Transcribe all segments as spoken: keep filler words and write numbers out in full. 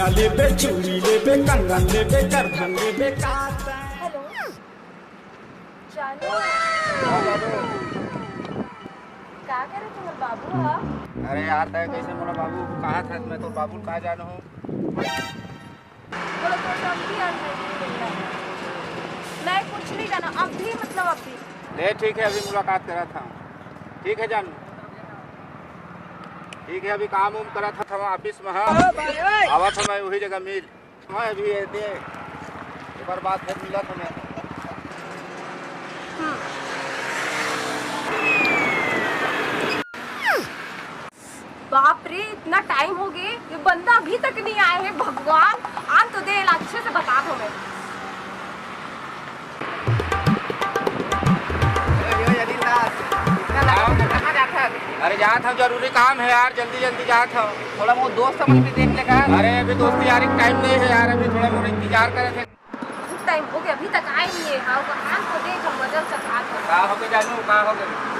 लेबे चूड़ी, लेबे कंगन, लेबे करधन, लेबे कांटा। हेलो, जानू। का करे तुम्हार बाबू ह? अरे यार, तैं कैसे मोला बाबू कहा था? मैं तो बाबू का जानो हूँ। बोलो तो सब भी यार, मैं भी नहीं जानता। मैं कुछ नहीं जाना अभी, मतलब अभी। ले ठीक है, अभी मुलाकात करा था। ठीक है जानू, ठीक है, अभी काम उम करा था, था ऑफिस में। हाँ, आवा था मैं वही जगह मिल। हाँ, अभी ये दे, एक बार बात फिर मिला था मैं। बाप रे, इतना टाइम हो गए, ये बंदा अभी तक नहीं आया है। भगवान, आन तो दे, अच्छे से बता दो मैं। अरे भैया, यदि दास, इतना लगा के कहाँ जात हस? अरे जात हूँ, जरूरी काम है यार, जल्दी जल्दी जात हूँ। थोड़ा बहुत दोस्त मन भी देख लेगा। अरे अभी दोस्त यार, एक टाइम नहीं है यार, अभी थोड़ा मोड़ा इंतजार करे थे। बहुत टाइम हो गया, अभी तक आए नहीं है। हाँ, आन तो दे, हम मजा से बात करें। का हो गया जानू, का हो गया?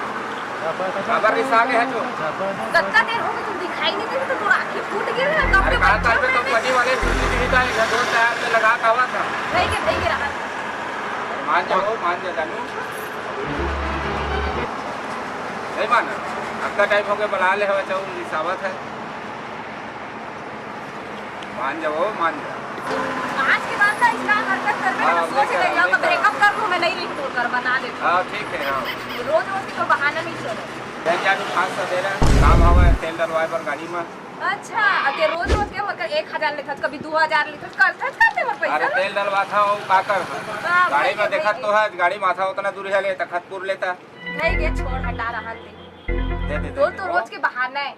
खबर रिसा के है जो। कत्ता देर हो गई, तुम दिखाई नहीं देते, तो थोड़ा आंखें फूट गई ना, कब अरे के कहा बच्चा था, मैं कंपनी वाले छुट्टी नहीं था, इधर दोस्त आया, तो लगा के आवा था। नहीं के, नहीं के रहा। मान जाओ, मान जा जानू। नहीं माना, अतका टाइम हो गया, बुला ले हवा चाहूँ, रिसावत है। मान जाओ, मान जाओ। आज के बाद ना इतना हरकत करबे ना, हाँ, तो सोच नहीं ले, करूँ, नहीं ब्रेकअप करूँ। कर दूँ, मैं नहीं रही तोर कर, बता देती हूँ। हाँ, ठीक है, हाँ। रोज रोज के तो बहाना नहीं छोड़ो। मैं जानू पाँच सौ दे रहा, काम हवा है, तेल डलवाए पर गाड़ी में। अच्छा, अके रोज रोज के मतलब एक हजार लेथस, कभी दो हजार लेथस, करथस का ते मोर पैसा अरे ना? तेल डलवा था, वो का कर? हाँ, गाड़ी भाई, में देखत भाई। तो है, गाड़ी माथा उतना दूर है, ले तखतपुर लेता। नहीं गे, छोड़, हटा रहा दे। दे दे, दे तोर दे, तो वो। रोज के बहाना है।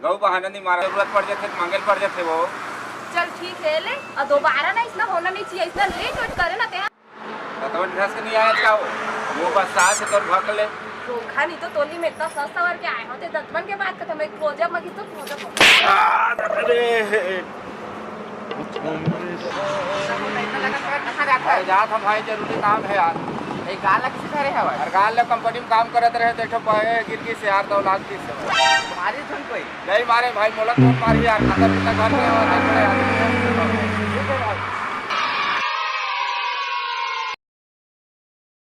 गऊ बहाना नहीं मारा, जरूरत पड़ जाथे, मांगे ल पड़ जाथे वो। चल ठीक है, ले, और दोबारा ना इसना होना नहीं चाहिए, इसना लेट वेट करे ना ते। तो तो ढस के नहीं आया क्या वो? वो बस सास से तोर भक ले। धोखा नहीं तो तोली में इतना सस्ता और क्या आया होते, दतमन के बात खत्म है, क्लोजअप मगी तो क्लोजअप। अरे। कहाँ जाता है? अरे जात हम भाई, जरूरी काम है यार। ए, गाल ला किसे धरे हवय? अरे गाल ला कंपनी में काम करत रहे, तो एक ठो पाए गिर गिस यार, तो लाग गिस हवय। मारे धुन कोई? नहीं मारे भाई, मोला कौन मारी यार, खाता पीता घर में होता है, बड़े आदमी है। ठीक है भाई।